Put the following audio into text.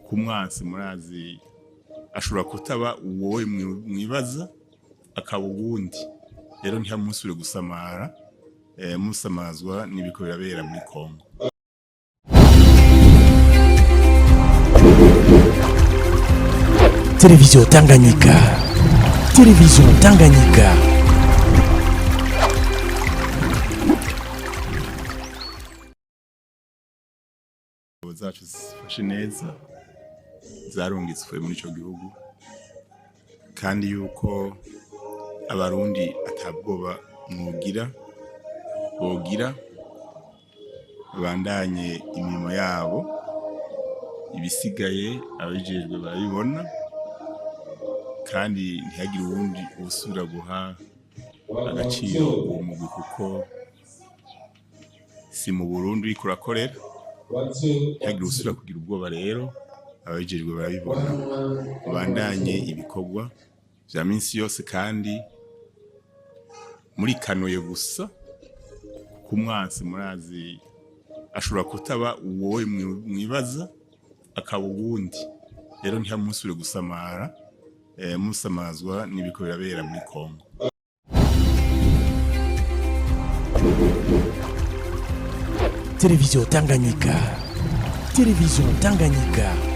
Kuko umwansi murazi ashobora kutaba uwowe mwibaza, akaba uwundi. Rero ntihamusubire gusamara, musamazwa n'ibiko birabera muri Kongo. Television Tanganyika. Television Tanganyika. Ingabo zacu zifashe neza zarungitswe muri ico gihugu, kandi yuko Abarundi atabwoba mwogira, bogira babandanye imirimo yabo, ibisigaye ababijejwe barabibona, kandi ntihagire uwundi usubira guha agaciro uwo mugwi, kuko si mu Burundi uriko urakorera. Ntihagire usubira kugira ubwoba rero, ababijejwe barabibona, babandanye ibikorwa vya minsi yose, kandi murikanuye gusa, kuko umwansi murazi ashobora kutaba uwowe mwibaza, akaba uwundi. Rero ntihamusubire gusamara, musamazwa n'ibiko birabera muri Kongo. Television Tanganyika. Television Tanganyika.